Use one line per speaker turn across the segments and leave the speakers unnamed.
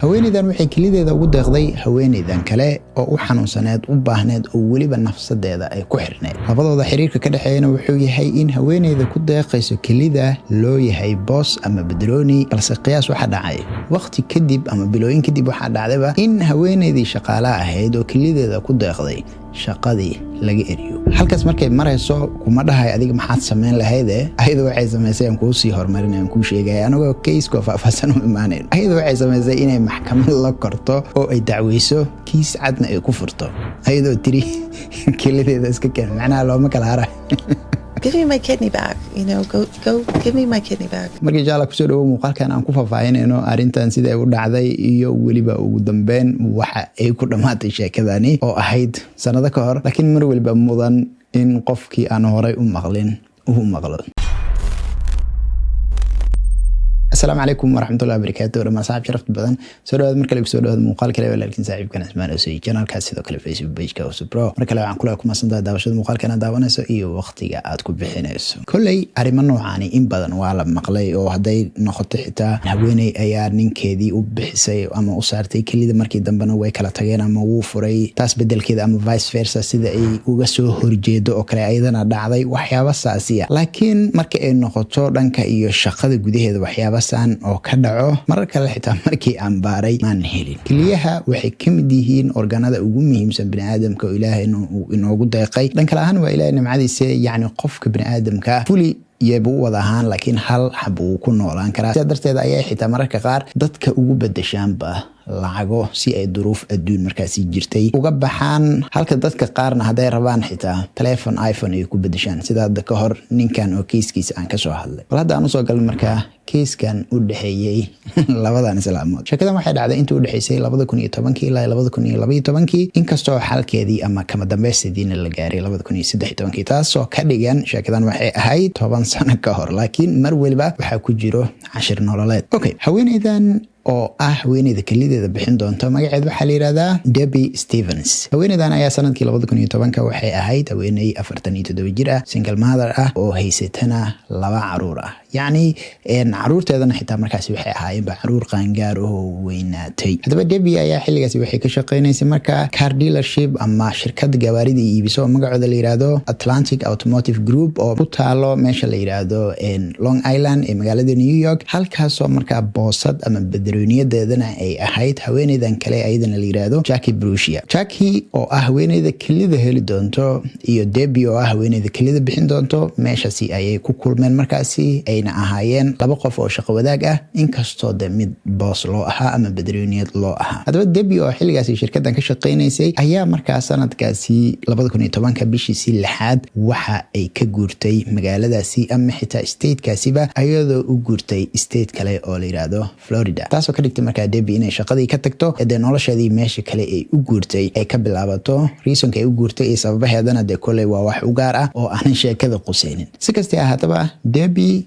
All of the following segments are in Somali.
Haweeneydan waxay kelideeda ugu deeqday haweeneydan kale oo u xanuunsaneed, u baahneed, oo weliba nafsadeeda ay ku xirneed. Labadooda xiriirka ka dhexeeyana wuxuu yahay in haweeneyda ku deeqayso kelida loo yahay boos ama bedrooni. Balse qiyaas waxa dhacay waqti kadib ama bilooyin kadib, waxaa dhacdayba in haweeneydii shaqaalaha ahayd oo kelideeda ku deeqday shaqadii laga eriyo. Halkaas markay marayso, kuma dhahay adiga maxaad samayn lahayde. Ayada waxay samaysay aan kuu sii horumarin, aan kuu sheegaya, anagoo kayskoo faahfaahsan u imaanayn. Ayada waxay samaysay inay maxkamad la korto oo ay dacweyso, kiis cadna ay ku furto, ayadoo tiri kelideeda iska keen, macnaha looma kala hara.
Give me my kidney back. Go, go, give me my kidney back.
Marka insha Allah kusoo dhawo muuqaalkan aan ku faahfaahinayno arrintan, sida ay u dhacday iyo weliba ugu dambeyn waxa ay ku dhammaatay sheekadani oo ahayd sanado ka hor, laakiin mar weliba mudan in qofkii aan horay u maqlin uu maqlo. Asalaamu calaykum waraxmatullahi wabarakaatu. Dhamaan saaxiib sharafta badan, soo dhawaad mar kale, kusoo dhawaad muuqaal kale. Walaalkiin saaxiibkan Ismaan Osey, channelkaas, sidoo kale Facebook pageka Osubro. Mar kale waxaan kula kumasantahay daawashada muuqaalkan aad daawanayso iyo waqtiga aad ku bixinayso. Kolley arrimo noocaani in badan waa la maqlay, oo hadday noqoto xitaa haweeney ayaa ninkeedii u bixisay ama u saartay kelida, markii dambena way kala tageen ama wuu furay taas bedelkeeda, ama vice versa, sida ay uga soo horjeedo oo kale ayadana dhacday, waxyaaba saasiya. Laakiin marka ay noqoto dhanka iyo shaqada gudaheeda, waxyaaba saan oo ka dhaco marar kale xitaa markii aan baaray maan helin. Keliyaha waxay ka mid yihiin organada ugu muhiimsan biniaadamka oo Ilaahay inoogu deeqay. Dhan kale ahaan waa Ilahay nimcadiisa, yacni qofka biniaadamka fuli yeeba u wada ahaan, laakiin hal xab uu ku noolaan karaa. Sidaa darteed ayay xitaa mararka qaar dadka ugu bedeshaanba lacago si ay duruuf adduun markaasi jirtay uga baxaan, halka dadka qaarna hadday rabaan xitaa telefon iPhone ay ku bedeshaan, sida hadda ka hor ninkan oo keiskiisa aan kasoo hadlay. Bal hadda aan usoo galin markaa keiskan u dhexeeyey labadan islaamood. Sheekadan waxay dhacday intii u dhexeysay 2010-kii ilaa 2012-kii, inkastoo xalkeedii ama kama dambaysteediina la gaaray 2013-kii, taasoo ka dhigan sheekadan waxay ahayd 10 sano ka hor, laakiin mar weliba waxaa ku jiro cashir nololeed. Okay, haweeneydan oo ah haweeneyda kelideeda bixin doonto magaceed waxaa la yihahdaa Debbie Stevens. Haweeneydan ayaa sanadkii 2010-ka waxay ahayd haweeney 47 jir ah, single mother ah, oo haysatana laba caruur ah. Yacni caruurteedana xitaa markaasi waxay ahaayeenba caruur qaangaar oo weynaatay. Haddaba Debbie ayaa xilligaasi waxay ka shaqeynaysay marka car dealership ama shirkad gawaarida iibiso oo magacooda la yihahdo Atlantic Automotive Group, oo ku taalo meesha la yidhaahdo Long Island ee magaalada New York, halkaasoo markaa boosad ama badrooniyadeedana ay ahayd haweeneydan kale ayadana la yidhaahdo Jackie Brucia. Jackie oo ah haweeneyda kelida heli doonto iyo Debbie oo ah haweeneyda kelida bixin doonto meeshaasi ayay ku kulmeen markaasi, ayna ahaayeen laba qof oo shaqo wadaag ah, inkastoo de mid boos loo ahaa ama badrooniyad loo ahaa. Haddaba Debbie oo xilligaasi shirkadan ka shaqeynaysay ayaa markaa sanadkaasi 2010-ka bishiisii lixaad waxa ay ka guurtay magaaladaasi ama xitaa statekaasiba, ayadoo u guurtay state kale oo la yidhaahdo Florida, taasoo ka dhigtay markaa Debbie inay shaqadii ka tagto, dee nolosheedii meesha kale ay u guurtay ay ka bilaabato. Reasonka ay u guurtay iyo sababaheedana dee koley waa wax u gaar ah oo aanan sheekada quseynin. Si kastay ahaataba, Debbie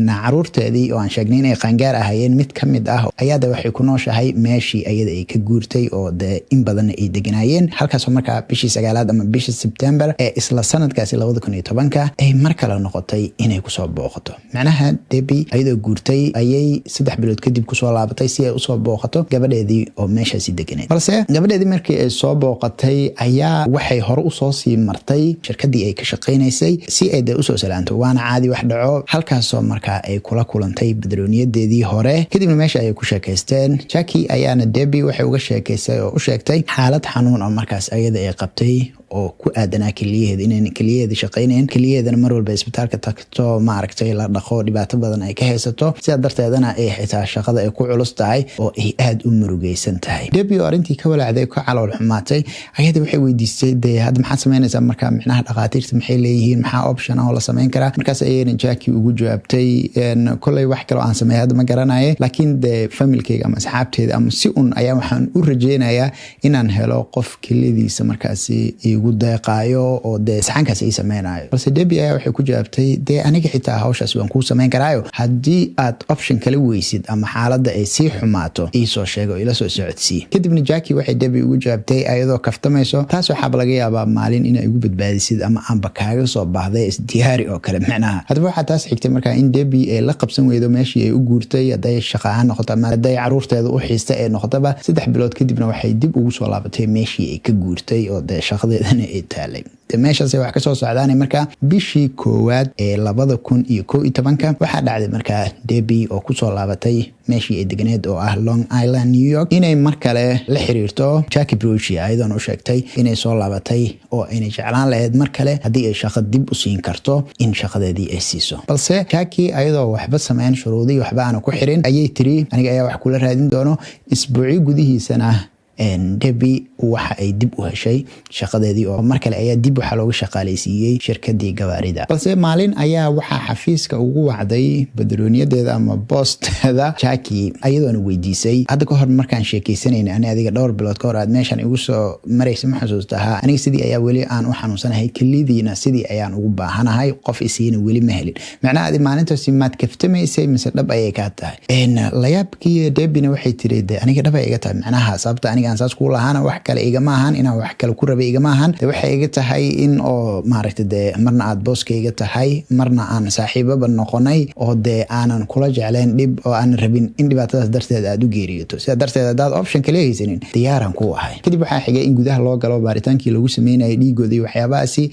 caruurteedii oo aan sheegnay inay qaangaar ahayeen, mid ka mid ah ayaa de waxay ku nooshahay meeshii ayada ay ka guurtay oo de in badanna ay deganaayeen, halkaasoo markaa bishii sagaalaad ama bishii Sebtember ee isla sanadkaasi 2010-ka ay mar kale noqotay inay kusoo booqato. Macnaha Debbie ayadoo guurtay ayay 3 bilood kadib kusoo laabatay si ay usoo booqato gabadheedii oo meeshaasi deganeed. Balse gabadheedii markii ay soo booqatay ayaa waxay hore usoo sii martay shirkadii ay ka shaqaynaysay si ay de usoo salaanto, waana caadi wax dhaco, halkaasoo markaa ay kula kulantay badrooniyadeedii hore. Kadibna meesha ayay ku sheekaysteen. Jackie ayaana Debbie waxay uga sheekaysay oo u sheegtay xaalad xanuun oo markaas ayada ay qabtay oo ku aadanaa keliyaheeda, inayn keliyaheeda shaqaynayn, keliyaheedana mar walba isbitaalka tagto, maaragtay, la dhaqo, dhibaato badan ay ka haysato, sidaa darteedana ay xitaa shaqada ay ku culus tahay oo ay aada u murugeysan tahay. Debbie oo arrintii ka walaacday, ka calool xumaatay, ayada waxay weydiistay, dee hadda maxaad samaynaysaa marka? Micnaha dhakhaatiirta maxay leeyihiin? Maxaa option ah oo la samayn karaa? Markaas ayayna Jackie ugu jawaabtay, koley wax kaloo aan sameeya hadda ma garanaye, laakiin dee familkeyga ama asxaabteeda ama si un ayaa waxaan u rajeynayaa inaan helo qof keliyadiisa markaasi igu deeqo. iigu deeqaayo oo dee saxankaas ii sameynayo. Balse Debi ayaa waxay ku jawaabtay, "Dee aniga xitaa hawshaas waan kuu samayn karaayo, haddii aad option kala weysid ama xaaladda ay sii xumaato, iisoo sheega oo ila soo socodsii." Kadibna Jacki waxay Debi ugu jawaabtay ayadoo kaftamayso, "Taas waxaaba laga yaabaa maalin inaa igu badbaadisid ama aanba kaaga soo baahday, isdiyaari oo kale macnaha." Haddaba waxaa taas xigtay markaa in Debi ay la qabsan weydo meeshii ay u guurtay, hadday shaqa ahaan noqoto ama hadday caruurteeda u xiista ee noqotaba. 3 bilood kadibna waxay dib ugu soo laabatay meeshii ay ka guurtay oo dee shaqadeedana ay taalay. Meeshaas wax kasoo socdaan markaa bishii koowaad ee 2011-ka waxaa dhacday markaa Debi oo kusoo laabatay meeshii ay deganeed oo ah Long Island, New York, inay mar kale la xiriirto Jacki Brucia, ayadoona u sheegtay inay soo laabatay oo aynay jeclaan lahayd mar kale haddii ay shaqo dib u siin karto in shaqadeedii ay siiso. Balse Jacki, ayadoo waxba sameyn, shuruudihii waxba aana ku xirin, ayay tiri, "Aniga ayaa wax kula raadin doono." Isbuucyo gudihiisana Debi waxa ay dib u heshay shaqadeedii oo mar kale ayaa dib waxaa looga shaqaaleysiiyey shirkadii gawaarida. Balse maalin ayaa waxaa xafiiska ugu wacday badrooniyadeeda ama boosteeda Jacki, ayadoona weydiisay, "Hadda ka hor markaan sheekeysanayna ani adiga dhowr bilood ka hor aad meeshan igu soo maraysa, ma xasuusta? Haa, aniga sidii ayaa weli aan u xanuunsanahay, kelidiina sidii ayaan ugu baahanahay, qof isiina weli ma helin. Macnaha adi maalintaasi maad kaftamaysay mise dhab ayay kaa tahay?" Layaabkii Debina waxay tiri, "De aniga dhab ay iga tahay. Macnaha sababta aniga aan saas kuu lahaana wax kale igama ahan, inaan wax kale ku rabay igama ahan. De waxay iga tahay in oo maaragta dee marna aad booskayga tahay, marna aan saaxiibaba noqonay, oo dee aanan kula jeclayn dhib oo aanan rabin in dhibaatadaas darteed aad u geeriyoto. Sidaa darteed haddaad option kale haysanin, diyaaraan ku ahay." Kadib waxaa xigay in gudaha loo galo baaritaankii lagu sameynayay dhiigooda iyo waxyaabahaasi.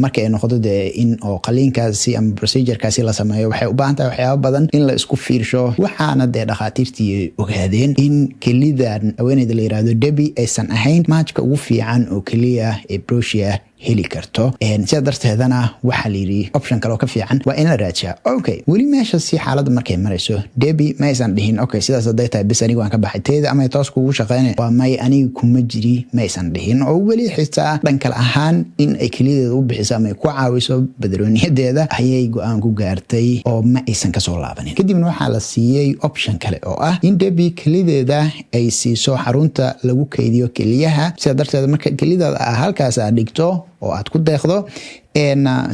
Marka ay noqoto dee in oo qaliinkaasi ama procedurekaasi la sameeyo, waxay u baahan tahay waxyaaba badan in la isku fiirsho. Waxaana dee dhakhaatiirtii ogaadeen in kelidan haweeneyda la yirahdo Debi aysan ahayn matchka ugu fiican oo keliya ee Brosia heli karto. Sidaa darteedana waxaa layidhi option kale oo ka fiican waa in la raajiyaa. Okay, weli meesha si xaaladda markay marayso, Debi ma aysan dhihin, "Okay, sidaas hadday tahay bis aniga waan ka baxay teeda ama toos kugu shaqeyna waa may, aniga kuma jiri," ma aysan dhihin. Oo weli xitaa dhan kale ahaan in ay keliyadeeda u bixiso ama ay ku caawiso badrooniyadeeda ayay go-aan ku gaartay oo ma aysan kasoo laabanin. Kadibna waxaa la siiyey option kale oo ah in Debi kelideeda ay siiso xarunta lagu keydiyo keliyaha. Sidaa darteed marka kelidaada halkaas aad dhigto oo aad ku deeqdo,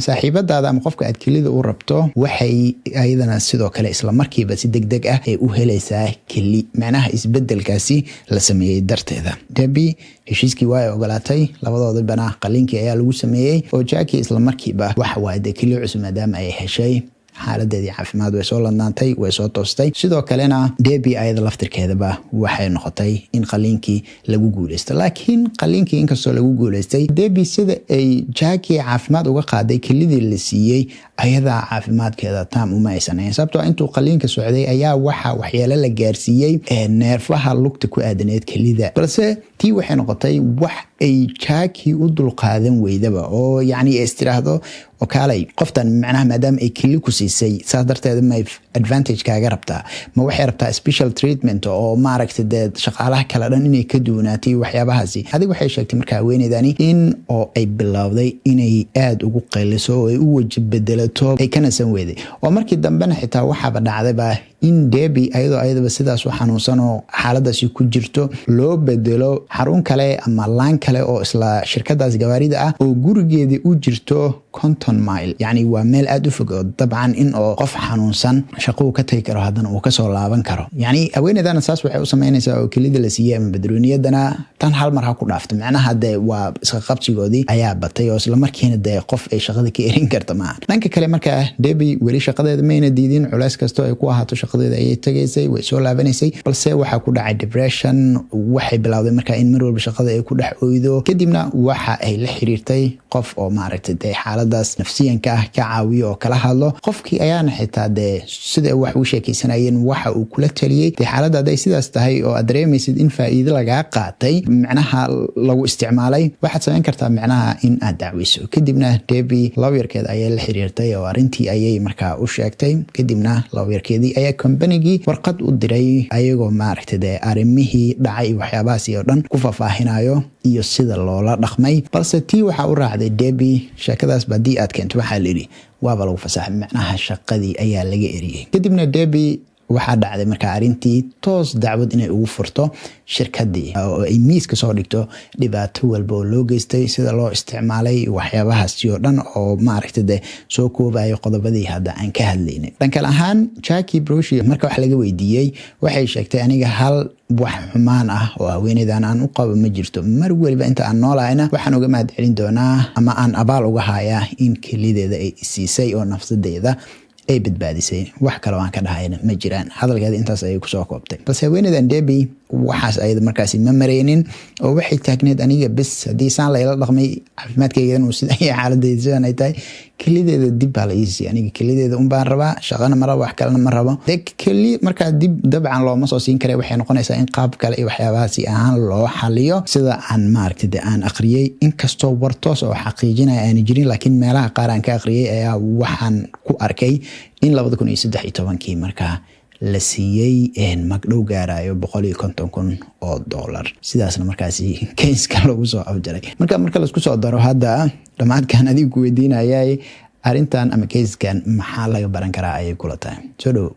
saaxiibadaada ama qofka aad kelida u rabto waxay ayadana sidoo kale isla markiiba si deg deg ah ay u helaysaa keli, macnaha isbedelkaasi la sameeyey darteeda. Debi heshiiskii waa ay ogolaatay, labadoodibana qaliinkii ayaa lagu sameeyey oo Jacki isla markiiba waxa waaye dee keli cusub maadaama ay heshay, xaaladeedii caafimaad way soo ladnaantay, way soo toostay. Sidoo kalena Debi ayada laftirkeedaba waxay noqotay in qaliinkii lagu guuleysto. Laakiin qaliinkii inkastoo lagu guuleystay, Debi sida ay Jacki caafimaad uga qaaday kelidii la siiyey, ayadaa caafimaadkeeda taam uma aysan ahayn, sababtoo intuu qaliinka socday ayaa waxa waxyeelo la gaarsiiyey neerfaha lugta ku aadaneed kelida. Balse tii waxay noqotay wax ay Jacki u dulqaadan weydaba oo yacni istiraahdo oo kaalay qoftan, macnaha maadaama ay keli ku siisay, saas darteed may advantage kaaga rabtaa? Ma waxay rabtaa special treatment oo maaragta dee shaqaalaha kale dhan inay ka duwanaatay waxyaabahaasi? Adig waxay sheegtay marka haweeneydani in oo ay bilowday inay aada ugu qayliso oo ay u waji bedelato, ay ka nasan weyday, oo markii dambena xitaa waxaaba dhacdayba in Debi ayadoo ayadaba sidaas u xanuunsan oo xaaladaasi ku jirto loo bedelo xarun kale ama laan kale oo isla shirkadaas gawaarida ah oo gurigeedii u jirto 50 mile. Yacni waa meel aada u fog oo dabcan in oo qof xanuunsan shaqo uu ka tagi karo, haddana uu kasoo laaban karo. Yacni haweeneydana saas waxay u sameynaysaa oo kelida la siiyey ama badrooniyadana tan hal mar ha ku dhaafto. Macnaha dee waa iska qabsigoodii ayaa batay oo isla markiina dee qof ay shaqada ka erin karta maaha. Dhanka kale markaa Debi weli shaqadeeda mayna diidin, culeys kastoo ay ku ahaato shaqadeeda ayay tagaysay, way soo laabanaysay. Balse waxaa ku dhacay depression. Waxay bilowday markaa in mar walba shaqada ay ku dhex oydo. Kadibna waxa ay la xiriirtay qof oo maaragtay dee xaaladaas nafsiyanka ah ka caawiyo oo kala hadlo. Qofkii ayaana xitaa dee sida wax u sheekeysanayeen waxa uu kula taliyey, dee xaaladda hadday sidaas tahay oo aad dareemaysid in faa'iido lagaa qaatay, macnaha lagu isticmaalay, waxaad samayn kartaa macnaha in aad dacweyso. Kadibna Debi lawyerkeed ayay la xiriirtay oo arrintii ayay markaa u sheegtay. Kadibna lawyerkeedii ayaa companygii warqad u diray, ayagoo maaragtay dee arrimihii dhacay iyo waxyaabahaasi oo dhan ku faahfaahinayo iyo sida loola dhaqmay. Balse tii waxaa u raacday Debi, sheekadaasba haddii aad keento, waxaa layidhi waaba lagu fasaxay, macnaha shaqadii ayaa laga eriyey. Kadibna Debi Waxaa dhacday markaa arrintii toos dacwad inay ugu furto shirkadii oo ay miiska soo dhigto dhibaato walba oo loo geystay, sida loo isticmaalay, waxyaabahaasi oo dhan oo maaragta de soo koobayo qodobadii hadda aan ka hadlaynay. Dhankal ahaan, Jackie Brushi marka wax laga weydiiyey, waxay sheegtay, "Aniga hal wax xumaan ah oo haweeneydan aan u qabo ma jirto. Mar weliba inta aan noolahayna waxaan uga mahad celin doonaa ama aan abaal uga hayaa in kelideeda ay isiisay oo nafsadeeda ay badbaadisay. Wax kaloo aan ka dhahayna ma jiraan." Hadalkeeda intaas ayay kusoo koobtay. Balse haweeneydan Debi waxaas ayada markaasi ma mareynin oo waxay taagneed, "Aniga bes haddii saan layla dhaqmay, caafimaadkaygan uu sida iyo xaaladeyda sidan ay tahay, kelideeda dib baa la iisiiyay. Aniga kelideeda un baan rabaa, shaqana ma rabo, wax kalena ma rabo." De keli markaa dib dabcan looma soo siin kara. Waxay noqonaysaa in qaab kale iyo waxyaabahaasi ahaan loo xaliyo, sida aan maaragta de aan aqriyey. Inkastoo war toos oo xaqiijinaya aana jirin, laakiin meelaha qaar aan ka aqriyey ayaa waxaan ku arkay in 2013-kii markaa la siiyey magdhow gaarayo $150,000, sidaasna markaasi case-ka lagu soo afjaray. Marka laisku soo daro hadda dhammaadkan, adigu ku weydiinayay, arrintan ama case-kan maxaa laga baran karaa ayay kula tahay? Soo dhowo.